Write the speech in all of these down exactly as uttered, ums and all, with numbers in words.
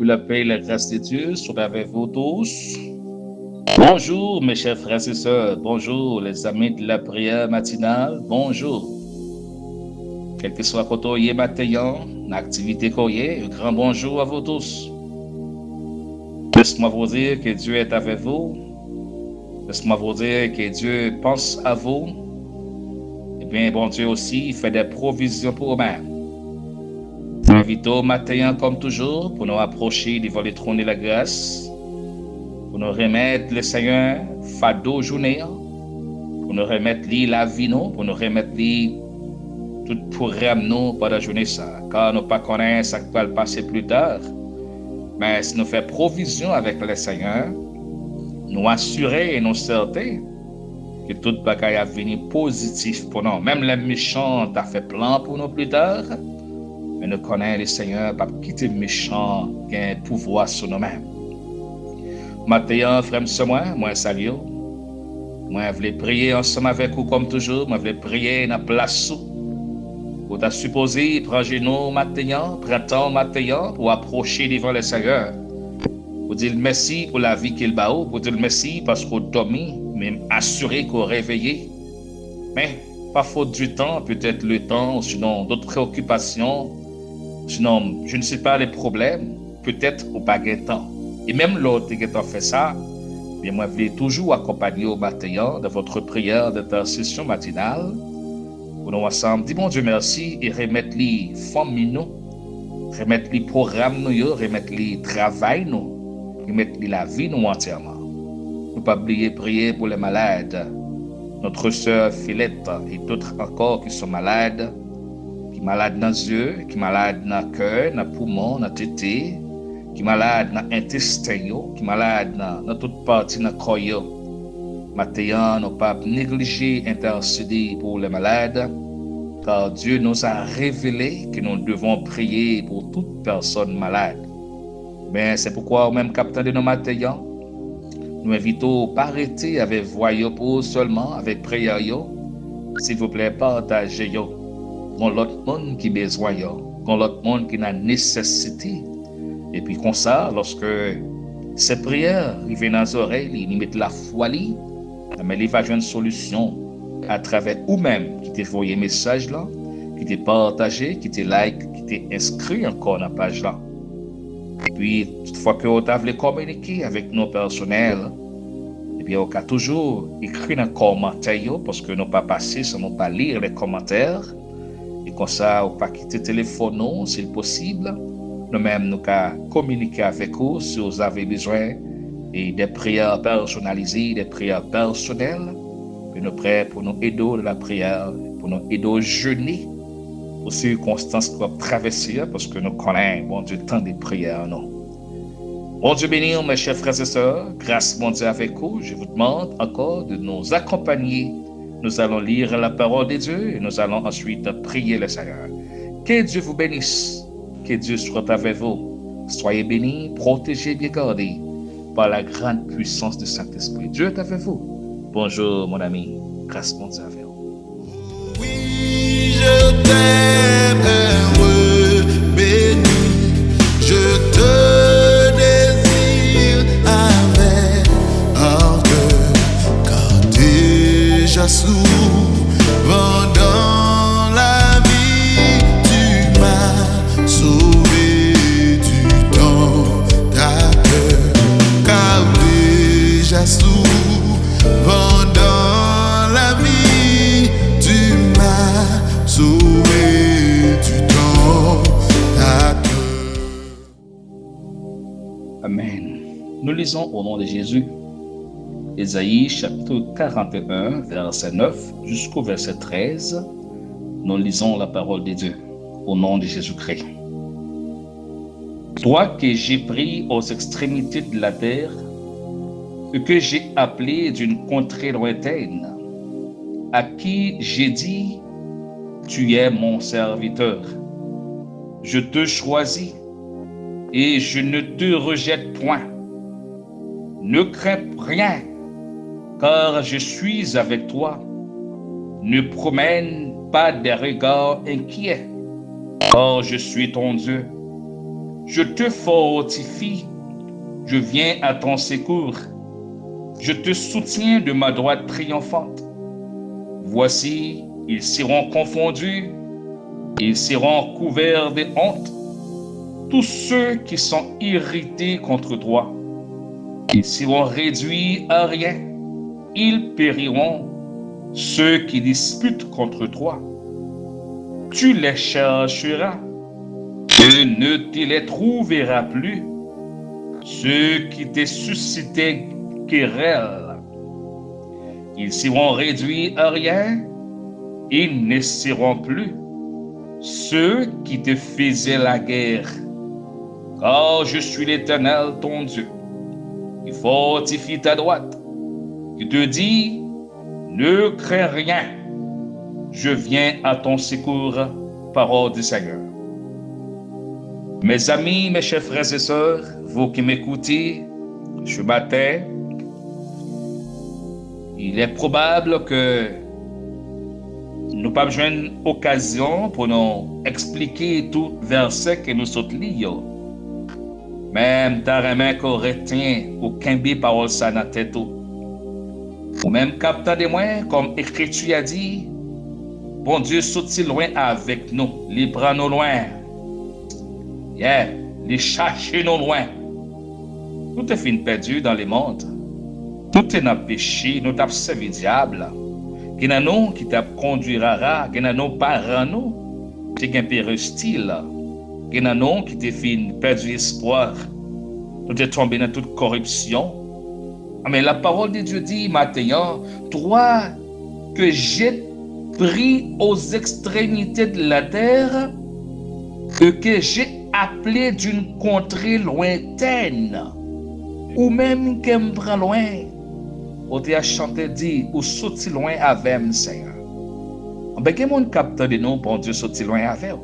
La paix et la grâce de Dieu sont avec vous tous. Bonjour, mes chers frères et sœurs. Bonjour, les amis de la prière matinale. Bonjour. Kèlkeswa kote w ye maten an, nan aktivite ke w ye, un grand bonjour à vous tous. Laisse-moi vous dire que Dieu est avec vous. Laisse-moi vous dire que Dieu pense à vous. Ebyen, Bondye osi fè de pwovizyon pou ou menm. Mwen envite w maten an, kòm toujou, pou nou apwoche devan le trône de la grâce, pou nou remèt le Senyè fado jounen an, pou nou remèt li lavi nou, pou nou remèt li tout pwogram nou pandan jounen sa a, ka nou pa konnen sa k pral pase pli ta. Men si nou fè pwovizyon avèk le Senyè, nou asire e nou sèten ke tout bagay ap vini pozitif pou nou. Menm lè mechan ta fè plan pou nou pli ta, men nou konnen le Senyè p ap kite mechan gen pouvwa sou nou menm. Maten an, frè m, sè mwen, mwen salye w. Mwen vle priye ansanm avèk ou kòm toujou. Mwen vle priye nan plas ou. Ou ta sipoze pran jenou w maten an, pran tan w maten an pou w apwoche devan le Senyè. Pou di l mèsi pou lavi ke l ba ou, pou di l mèsi paske w dòmi, men m asire ke w reveye. Men, pa fot di tan, petèt le tan, ou sinon dòt preokipasyon, ou sinon, je ne sais pas, les problèmes, petèt ou pa gen tan. E menm lè w te gentan fè sa, byen, mwen vle toujou akonpanye w maten an dans votre prière d'intercession matinale, pou nou ansanm di Bondye mèsi e remèt li fanmi nou, remèt li pwogram nou yo, remèt li travay nou, remèt li lavi nou antyèman. Nou pa bliye priye pou les malades, notre sœur Filette et d'autres encore qui sont malades, ki malad nan zye, ki malad nan kè, nan poumon, nan tete, ki malad nan entesten yo, ki malad nan, nan tout pati nan kò yo. Maten an, nou p ap neglije entèsede pou les malades, car Dieu nous a révélé que nous devons prier pour toute personne malade. Men se poukwa ou menm k ap tande nou maten an, nou envite w pa rete avèk vwa yo pou ou sèlman, avèk priyè yo. Silvouplè, pataje yo. Gon lòt moun ki bezwen yo. Gon lòt moun ki nan nesesite. Epi konsa, lòske se priyè rive nan zòrèy li, li met lafwa li, men li va jwenn solisyon atravè ou menm ki te voye mesaj lan, ki te pataje, ki te like, ki te enskri ankò nan paj lan. Epi, toutfwa ke w ta vle kominike avèk nou pèsonèl, ebyen, ou ka toujou ekri nan kòmantè yo, paske nou pa pase san nou pa li les commentaires. E konsa, ou pa kite telefòn ou, si l posib. Nou menm, nou ka kominike avèk ou si w avez besoin e des prières personnalisées, des prières personnelles. E nou prè pou nou ede w nan lapriyè, pou nou ede w jene pou sikonstans ke w ap travèse a, paske nou konnen Bondye tande priyè nou. Bondieu bénir, mes chers frères et sœurs. Grâce Bondye avèk ou. Je vous demande encore de nous accompagner. Nous allons lire la parole de Dieu et nous allons ensuite prier le Seigneur. Que Dieu vous bénisse. Que Dieu soit avec vous. Soyez bénis, protégés, bien gardés par la grande puissance du Saint-Esprit. Dieu est avec vous. Bonjour, mon ami. Grâce Bondye avèk ou. Oui, je t'aime, heureux, béni. Je te désire avec ardeur, car déjà souvent dans la vie tu m'as sauvé du tentateur, car déjà souvent dans la vie tu m'as sauvé du tentateur. Amen. Nous lisons au nom de Jésus, Ésaïe chapitre quarante et un, verset neuf jusqu'au verset treize. Nous lisons la parole de Dieu au nom de Jésus-Christ. Toi que j'ai pris aux extrémités de la terre, et que j'ai appelé d'une contrée lointaine, à qui j'ai dit, tu es mon serviteur. Je te choisis et je ne te rejette point. Ne crains rien, car je suis avec toi. Ne promène pas des regards inquiets, car je suis ton Dieu. Je te fortifie, je viens à ton secours. Je te soutiens de ma droite triomphante. Voici, ils seront confondus, ils seront couverts de honte, tous ceux qui sont irrités contre toi. Ils seront réduits à rien, ils périront, ceux qui disputent contre toi. Tu les chercheras et ne te les trouveras plus, ceux qui te suscitaient querelle. Ils seront réduits à rien, ils ne seront plus ceux qui te faisaient la guerre. Car je suis l'Éternel, ton Dieu, qui fortifie ta droite, qui te dit, ne crains rien, je viens à ton secours, parole du Seigneur. Mes amis, mes chers frères et sœurs, vous qui m'écoutez ce matin, il est probable que nou p ap jwenn okazyon pou nou eksplike tout vèsè ke nou sot li yo. Men m ta renmen ke w retyen, ou kenbe pawòl sa nan tèt ou. Ou menm k ap tande mwen, kòm Ekriti a di, Bondye soti lwen avèk nou, li pran nou lwen. Yeah, li chache nou lwen. Nou te fin pèdi dans le monde. Nou te nan peche, nou t ap sèvi dyab la. Gen nan nou ki t ap kondui rara, gen nan nou paran nou te gen peristil. Gen nan nou ki te fin pèdi espwa. Nou te tonbe nan tout koripsyon. Men la parole de Dieu dit maten an, toi que j'ai pris aux extrémités de la terre, et que j'ai appelé d'une contrée lointaine. Ou menm ke m pran lwen. Otè a chante di, ou soti lwen avè m, Senyè. Anben, gen moun k ap tande nou, Bondye soti lwen avè w.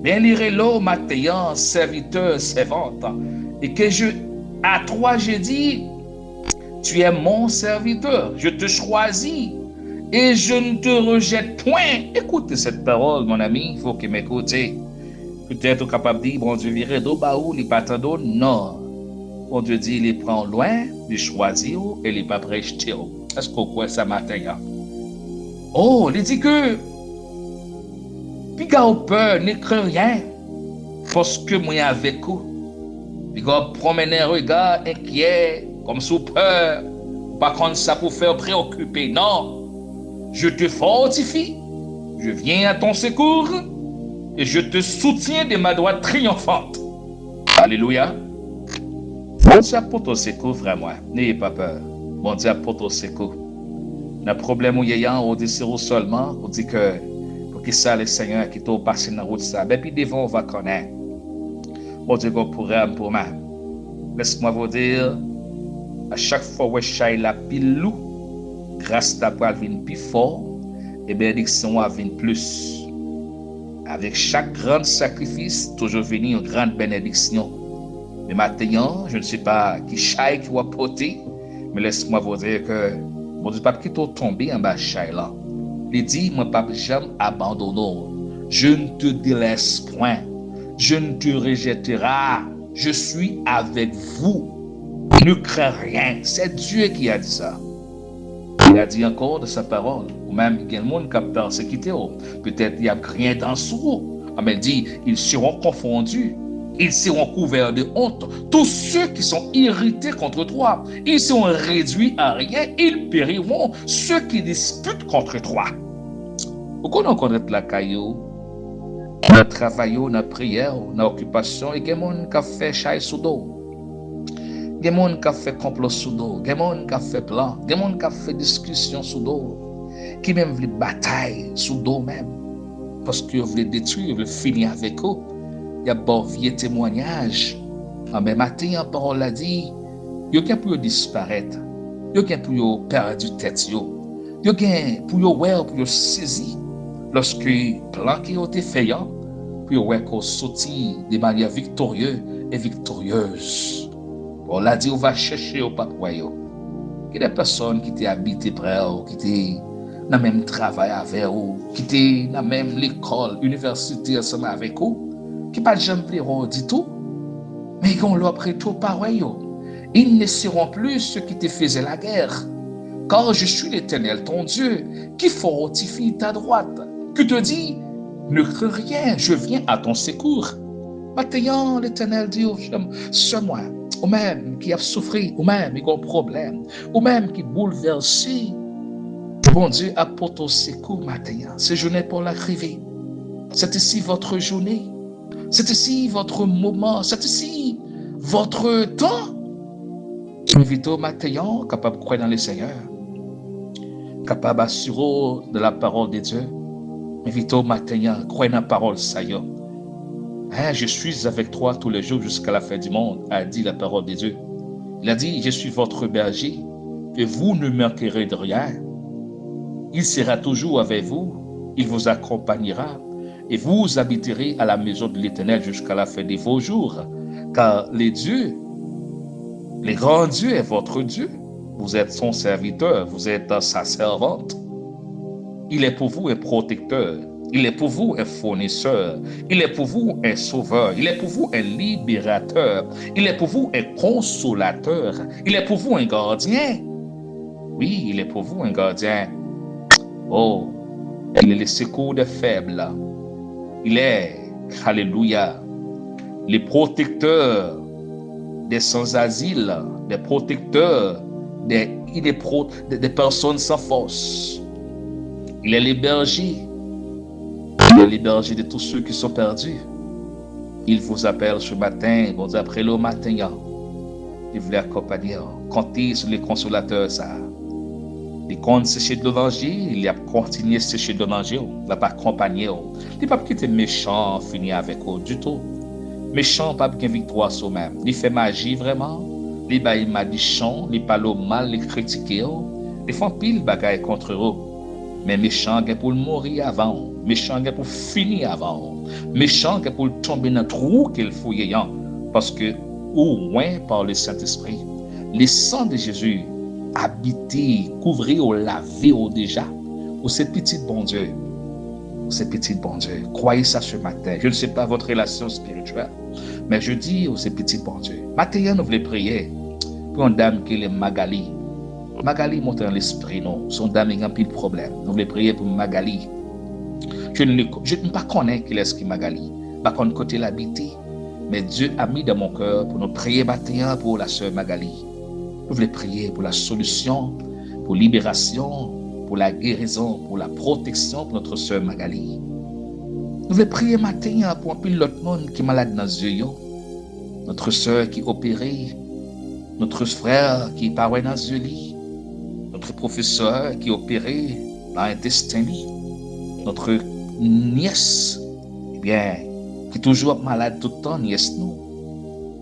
Men li rele w maten an, serviteur, servante. Et que je, à toi, je dis, tu es mon serviteur, je te choisis et je ne te rejette point. Écoutez cette parole, mon ami, il faut que m'écouter. Petèt ou kapab di, Bondye vire do ba ou, li pa tande w. Non. Bondye di, li pran w lwen, li chwazi w e li p ap rejte w. Èske w kwè sa maten an? Oh, li di ke, piga w pè, ne crains rien, paske mwen avèk ou. Piga w pwonmennen rega enkyè, kòmsi w pè, ou pa konn sa pou fè, w preokipe. Non. Je te fortifie, je viens à ton secours, et je te soutiens de ma droite triomphante. Alelouya. Bondye ap pote w sekou, frè mwen. N'ayez pas peur. Bondye ap pote w sekou. Nan pwoblèm ou ye an, ou di se ou sèlman, ou di ke, poukisa Lesenyè kite w pase nan wout sa? Men pi devan ou va konnen. Bondye gen yon pwogram pou mwen. Laisse-moi vous dire, a chak fwa w wè chay la pi lou, gras la pral vin pi fò, e benediksyon an ap vin plis. Avèk chak grenn sakrifis, toujou vini yon grenn benediksyon. Men maten an, je ne sais pas ki chay ke w ap pote, men laisse-moi vous dire ke Bondye p ap kite w tonbe anba chay lan. Li di, mwen p ap janm abandone w. Je ne te délaisse point. Je ne te rejettera. Je suis avec vous. Ne crains rien. C'est Dieu qui a dit ça. Il a dit encore de sa parole. Ou menm, gen moun k ap pèsekite w. Petèt y ap griyen dan sou ou. Anben, li di, ils seront confondus. Ils seront couverts de honte. Tous ceux qui sont irrités contre toi, ils seront réduits à rien. Ils périront. Ceux qui disputent contre toi. Ou konnen w konn ret lakay ou, nan travay ou, nan priyè ou, nan okipasyon, e gen moun k ap fè chay sou do w. Gen moun k ap fè konplo sou do w. Gen moun k ap fè plan. Gen moun k ap fè diskisyon sou do w. Ki menm vle batay sou do w menm. Paske yo vle detwi, yo vle fini avèk ou. Y ap ba w vye temwanyaj. Anben, maten an, pawòl la di, yo gen pou yo disparèt. Yo gen pou yo pèdi tèt yo. Yo gen pou yo wè w, pou yo sezi. Lòske plan ke yo te fè an, pou yo wè ke w soti de manyè viktorye e viktoryez. Bon, la di ou va chèche yo, p ap wè yo. Gen de pèsòn ki te abite prè w, ki te nan menm travay avè w, ki te nan menm lekòl, inivèsite ansanm avèk ou, ki pa t janm vle wè w ditou. Men gen yon lòt retou parèy yo. Ils ne seront plus ceux qui te faisaient la guerre. Car je suis l'Éternel, ton Dieu, qui fortifie ta droite, qui te dit, ne crains rien, je viens à ton secours. Maten an, Letènèl di w, sè mwen, ou menm ki ap soufri, ou menm ki gen pwoblèm, ou menm ki boulvèse, Bondye ap pote w sekou maten an. Se jounen pou w lakrive. C'est ici votre journée. C'est ici votre moment. C'est ici votre temps. M envite w maten an, kapab kwè nan le Seigneur, kapab asire w de la parole de Dieu. M envite w maten an, kwè nan pawòl sa yo. Hein, je suis avec toi tous les jours jusqu'à la fin du monde, a dit la parole de Dieu. Il a dit, je suis votre berger, et vous ne manquerez de rien. Il sera toujours avec vous, il vous accompagnera, et vous habiterez à la maison de l'Éternel jusqu'à la fin de vos jours, car le Dieu, le grand Dieu est votre Dieu. Vous êtes son serviteur, vous êtes sa servante. Il est pour vous un protecteur, il est pour vous un fournisseur, il est pour vous un sauveur, il est pour vous un libérateur, il est pour vous un consolateur, il est pour vous un gardien. Oui, il est pour vous un gardien. Oh, il est le secours des faibles. Il est, alléluia, le protecteur des sans-asile, des protecteurs des, des, des personnes sans force. Il est le berger. Il est le berger de tous ceux qui sont perdus. Il vous appelle ce matin, Bondye ap rele w maten an. Li vle akonpanye w. Konte sou le Konsolatè sa a. Li konn seche dlo nan je, li ap kontinye seche dlo nan je w. L ap akonpanye w. Li p ap kite mechan an fini avèk ou ditou. Mechan an p ap gen viktwa sou ou menm. Li fè maji vrèman. Li bay madichon, li pale w mal, li kritike w. Li fè anpil bagay kont ou. Men mechan an gen pou l mouri avan w. Mechan an gen pou fini avan w. Mechan an gen pou l tonbe nan twou ke l fouye an. Paske ou wen pa le Sentespri. Le sang de Jésus abite, kouvri w, lave w deja. Ou se pitit Bondye. Ou se pitit Bondye. Croyez ça ce matin. Je ne sais pas votre relation spirituelle, mais je dis, ou se pitit Bondye. Maten an, nou vle priye pou yon dam ki rele Magali. Magali monte nan lespri nou. Se yon dam ki gen anpil pwoblèm. Nou vle priye pou Magali. Je ne, je, m pa konnen kilès ki Magali. M pa konn kote l abite. Men Dieu a mis dans mon cœur pou nou priye maten an pou la sè Magali. Nou vle priye pou la solisyon, pou liberasyon, pou la gerizon, pou la pwoteksyon pou notre sè Magali. Nou vle priye maten an pou anpil lòt moun ki malad nan zye yo. Notre sè ki opere, notre frè ki pa wè nan zye li, notre pwofesè ki opere nan entesten li, notre nyès, ebyen, ki toujou ap malad tout tan, nyès nou.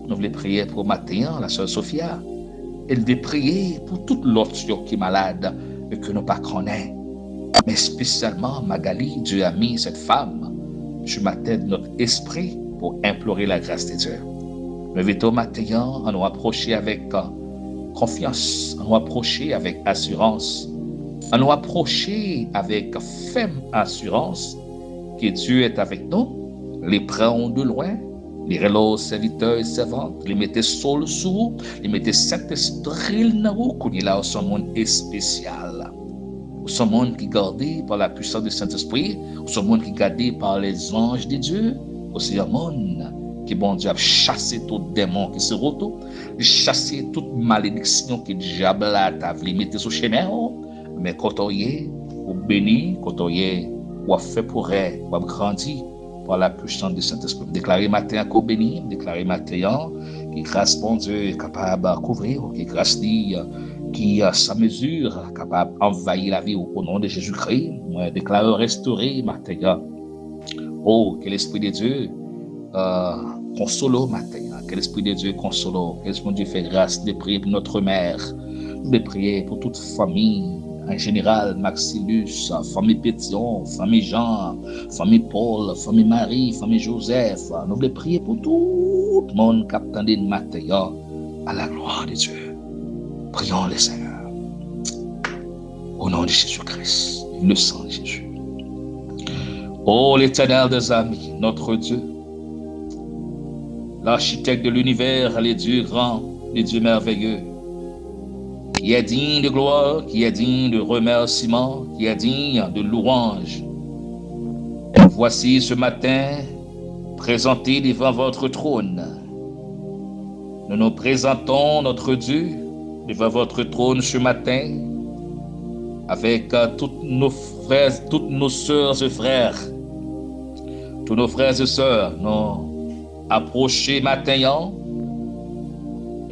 Nou vle priye pou maten an, la sè Sofia. E nou vle priye pou tout lòt yo ki malad e ke nou pa konnen. Men espesyalman Magali, Dieu a mis cette femme sur ma tête, notre esprit, pour implorer la grâce de Dieu. Nou envite w maten an, ann nou apwoche avèk konfyans, ann nou apwoche avèk asirans, ann nou apwoche avèk fèm asirans que Dieu est avec nous, li pran w de lwen, li rele w sèvitè e sèvant, li mete so l sou ou, li mete Sentespri l nan ou, kounye la ou se yon moun espesyal. Ou se yon moun ki gade pa la puissance de Sentespri, ou se yon moun ki gade pa les anges de Dieu, ou se yon moun ki Bondye ap chase tout demon ki sou wout ou, li chase tout malediksyon ke dyab la ta vle mete sou chemen ou, men kote w ye, ou beni, kote w ye, w ap fè pwogrè, w ap grandi pa la puissance de Sentespri. M deklare maten an ke w beni, m deklare maten an ke gras Bondye kapab kouvri w, ke gras li ki san mezi kapab anvayi lavi w. O non de Jezikri, mwen deklare w restore maten an. O, ke Lespri de Dye euh, konsole w maten an. Ke Lespri de Dye konsole w. Ke Lespri de Dye fè gras de priye pou notre mère. Nou vle priye pou tout fanmi an jeneral, Maxilus, fanmi Petion, fanmi Jean, fanmi Paul, fanmi Marie, fanmi Joseph. Nou vle priye pou tout moun k ap tande n maten an. À la gloire de Dieu. Prions le Seigneur. Au nom de Jésus-Christ, le sang de Jésus. Oh l'Éternel des armées, notre Dieu, l'architecte de l'univers, le Dieu grand, le Dieu merveilleux, qui est digne de gloire, qui est digne de remerciements, qui est digne de louanges. Nous voici ce matin présentés devant votre trône. Nous nous présentons, notre Dieu, devant votre trône ce matin avec euh, toutes nos frères, toutes nos sœurs et frères, tous nos frères et sœurs, nou apwoche maten an.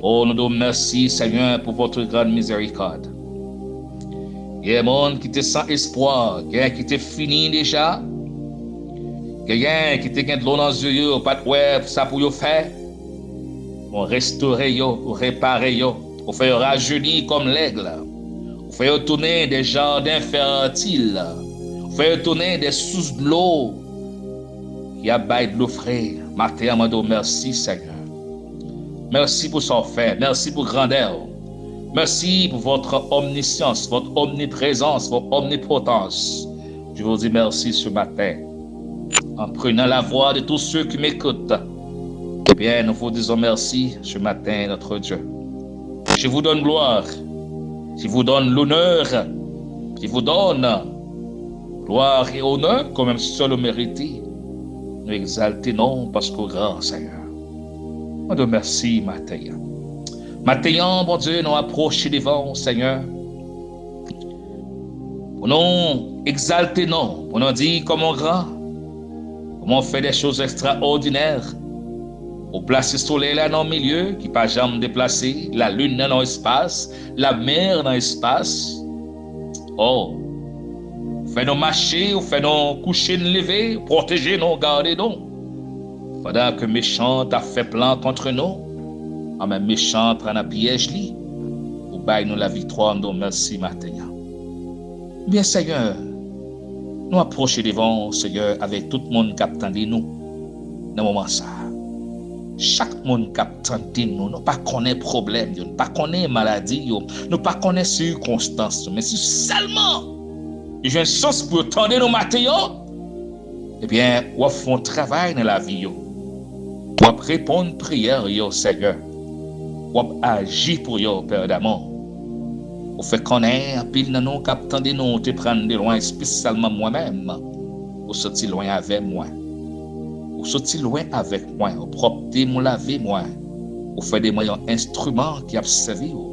Oh, nou di w mèsi, Senyè, pour votre grande miséricorde. Gen moun ki te san espwa, gen ki te fini deja, gen ki te gen dlo nan zye yo, yo pa t wè sa pou yo fè. Ou restore yo, ou repare yo, ou fè yo rajeni kòm lèg, ou fè yo tounen de jaden fètil, ou fè yo tounen de sous dlo ki ap bay dlo fre. Maten an, mande w mèsi, Senyè. Mèsi pou sa w fè. Mèsi pou grandè w. Mèsi pou votre omniscience, votre omniprésence, votre omnipotence. Je vous dis merci ce matin. En prenant la voix de tous ceux qui m'écoutent, eh bien, nous vous disons merci ce matin, notre Dieu. Je vous donne gloire, je vous donne l'honneur, je vous donne gloire et honneur comme un seul mérité. Nou egzalte non w paske w gran, Senyè. Mande w mèsi maten an. Maten an, Bondye, nou apwoche devan w, Senyè, pou nou egzalte non w, pou nou di kòman w gran, kòman w fè de choz ekstraòdinè. Ou plase solèy la nan yon milye ki pa janm deplase, lalin nan nan espas, lamè nan espas. Oh, ou fè nou mache, ou fè nou kouche n leve, ou pwoteje nou, gade nou. Pandan ke mechan t ap fè plan kont nou, anben mechan an pran nan pyèj li, ou bay nou laviktwa, nou di w mèsi maten an. Byen, Senyè, nou apwoche devan w, Senyè, avèk tout moun k ap tande nou nan moman sa a. Chak moun k ap tande nou, nou pa konnen pwoblèm yo, nou pa konnen maladi yo, nou pa konnen sikonstans yo, men si sèlman yo jwenn chans pou yo tande nou maten an, ebyen, w ap fè yon travay nan lavi yo. W ap reponn priyè yo, Senyè. W ap aji pou yo, Pè damou. Ou fè konnen anpil nan nou k ap tande nou te pran de lwen, espesyalman mwen menm. Ou soti lwen avè mwen. Ou soti lwen avèk mwen. Ou pwòpte m, ou lave mwen. Ou fè de mwen yon enstriman ki ap sèvi w.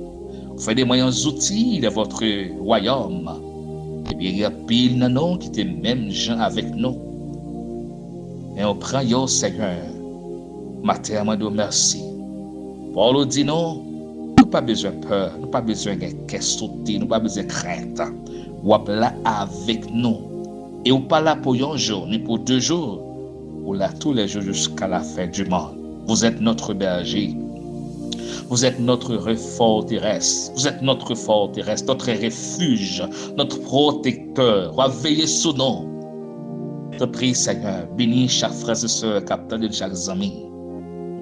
Ou fè de mwen yon zouti de votre wayòm. Ebyen, gen anpil nan nou ki te menm jan avèk nou. Men ou pran yo, Senyè. Maten an, mwen di w mèsi. Pawòl ou di nou, nou pa bezwen pè, nou pa bezwen gen kè sote, nou pa bezwen krent. W ap la avèk nou. E ou pa la pou yon jou, ni pou de jou. Ou la tous les jours jusqu'à la fin du monde. Vous êtes notre berger. Vous êtes notre forteresse. Vous êtes notre forteresse, notre refuge, notre protecteur. W ap veye sou nou. Tanpri, Senyè, beni chak frè e sè k ap tande n, chak zanmi.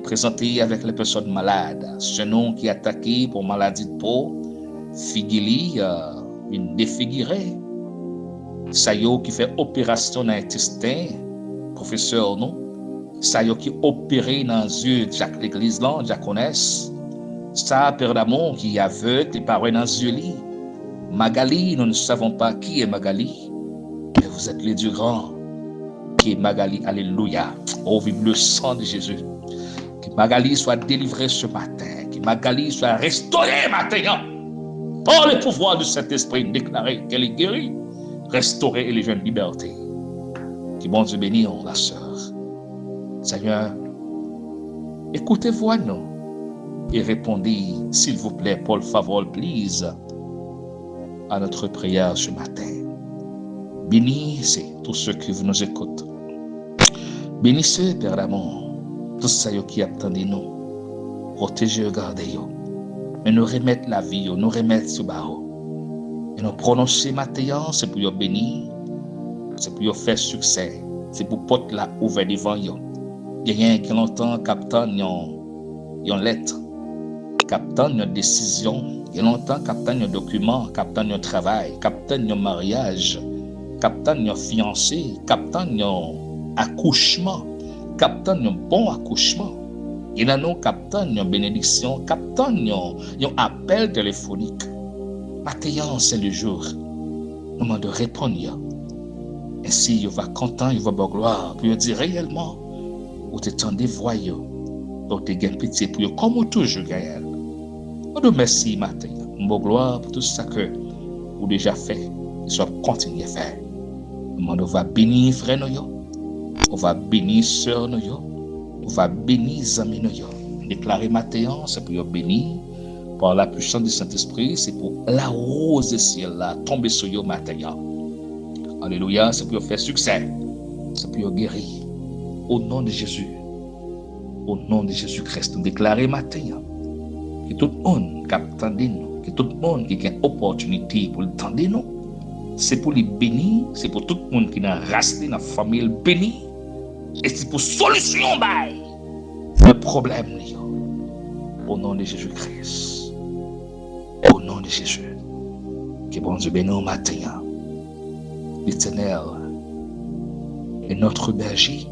Prezante avèk les personnes malades. Sè nou ki atake pou maladi po, figi li, euh, vin defigire. Sa yo ki fè operasyon nan entesten, pwofesè nou. Sa yo ki opere nan zye dyak legliz lan, dyakonès. Sa, pè damou, ki avèg, li pa wè nan zye li. Magali, nous ne savons pas qui est Magali, mais vous êtes le Dieu grand. Qui est Magali, alléluia. Oh, vive le sang de Jésus. Que Magali soit délivrée ce matin. Que Magali soit restaurée matin an. Par le pouvoir du Saint-Esprit, déclaré qu'elle est guérie, restaurée et les jeunes liberté. Que Bondye beni w, la sè. Senyè, écoutez voix nou et répondez, s'il vous plaît, por favor, please, à notre prière ce matin. Bénissez tous ceux qui nous écoutent. Bénissez, Père d'amour, tout sa yo ki ap tande nou. Pwoteje yo, gade yo. Men nou remèt lavi yo, nou remèt yo ba ou. E nou pwononse maten an, se pou yo beni, se pou yo fè siksè, se pou pòt la ouvè devan yo. Genyen gen lontan k ap tann yon, yon lèt, k ap tann yon desizyon, gen lontan k ap tann yon dokiman, k ap tann yon travay, k ap tann yon maryaj, k ap tann yon fiyanse, k ap tann yon akouchman, k ap tann yon bon akouchman. Gen nan nou k ap tann yon benediksyon, k ap tann yon, yon apèl telefonik. Maten an, se le jou. Nou mande w reponn yo. Ensi, yo va kontan, yo va ba w glwa, pou yo di reyèlman, ou te tande vwa yo, e ou te gen pitye pou yo, kòm ou toujou genyen l. Nou di w mèsi maten an. M ba w glwa pou tout sa ke ou deja fè, e sa w ap kontinye fè. M mande w va beni frè nou yo, ou va beni sè nou yo, ou va beni zanmi nou yo. M deklare maten an, se pou yo beni par la puissance du Saint-Esprit, se pou lawoze syèl la tonbe sou yo maten an. Alelouya, se pou yo fè siksè, se pou yo geri. O non de Jezi, o non de Jezi Kris, nou deklare maten an, ke tout moun k ap tande nou, ke tout moun ki gen opòtinite pou l tande nou, se pou li beni, se pou tout moun ki nan ras li, nan fanmi l beni, e se pou solisyon bay nan pwoblèm li yo. O non de Jezi Kris. O non de Jezi. Ke Bondye beni w maten an. L'Éternel est notre berger.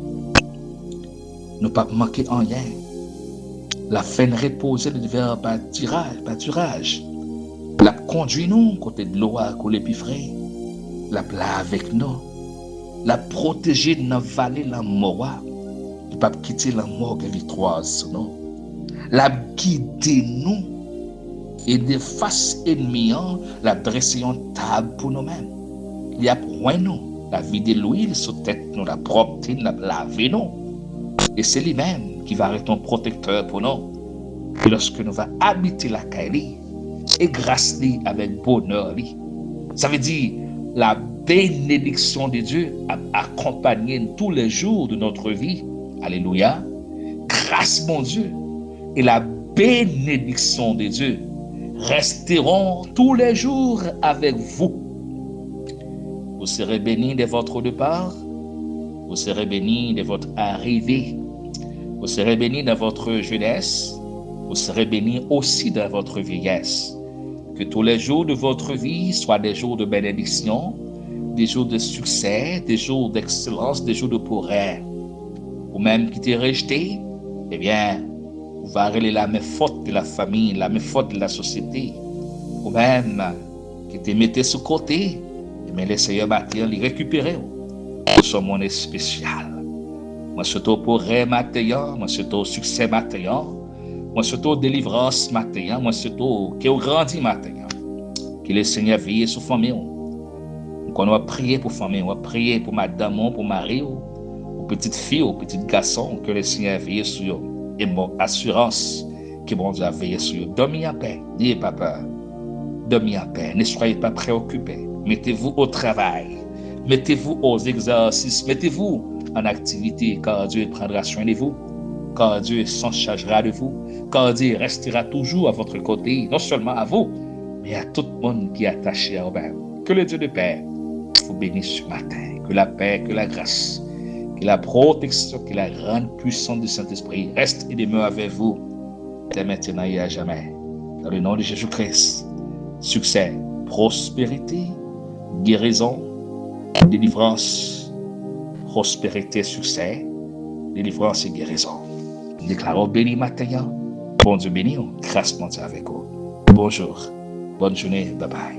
Nou p ap manke anyen. L ap fè n repoze nan vè patiraj, patiraj. L ap kondui nou kote dlo a koule pi fre. L ap la avèk nou. L ap pwoteje n nan vale lanmò a. Li p ap kite lanmò gen viktwa sou nou. L ap gide nou. E de fas ènmi an, l ap drese yon tab pou nou menm. Li ap ouen nou, l ap vide lwil sou tèt nou, l ap pwòpte n, l ap lave nou. E se li menm ki va rete yon pwotektè pou nou. E lòske nou va abite lakay li, e gras li avèk bonè li. Sa vle di, la bénédiction de Dieu ap akonpanye n tous les jours de notre vie. Alelouya. Gras Bondye et la bénédiction de Dieu resteront tous les jours avec vous. Vous serez bénis dès votre départ, vous serez bénis dès votre arrivée, vous serez bénis dans votre jeunesse, vous serez bénis aussi dans votre vieillesse. Que tous les jours de votre vie soient des jours de bénédiction, des jours de succès, des jours d'excellence, des jours de progrès. Ou menm ki te rejte, ebyen, ou va rele la main forte de la famille, la main forte de la société. Ou menm ki te mete sou kote, ebyen, le Seyè maten an, li rekipere w. Ou se yon moun espesyal. Mwen swete w pwogrè maten an, mwen swete w siksè maten an, mwen swete w delivrans maten an, mwen swete w ke w grandi maten an. Ke le Seyè veye sou fanmi w. M konnen w ap priye pou fanmi w, w ap priye pou madanm ou, pou mari w, pou pitit fi w, pitit gason w, ke le Seyè veye sou yo. E m ba w asirans ke Bondye ap veye sou yo. Dòmi an pè, n'ayez pas peur. Dormez en paix, ne soyez pas préoccupés. Mettez-vous au travail. Mettez-vous aux exercices. Mettez-vous en activité, car Dieu prendra soin de vous. Car Dieu s'en chargera de vous. Car Dieu restera toujours à votre côté, non seulement à vous, mais à tout le monde qui est attaché à vous. Que le Dieu de paix vous bénisse ce matin. Que la paix, que la grâce, que la protection, que la grande puissance du Saint-Esprit reste et demeure avec vous dès maintenant et à jamais. Dans le nom de Jésus-Christ, succès, prospérité, guérison, délivrance, prospérité, succès, délivrance et guérison. M deklare w beni maten an. Bondye beni w. Gras Bondye avèk ou. Bonjou. Bòn jounen. Bye bye.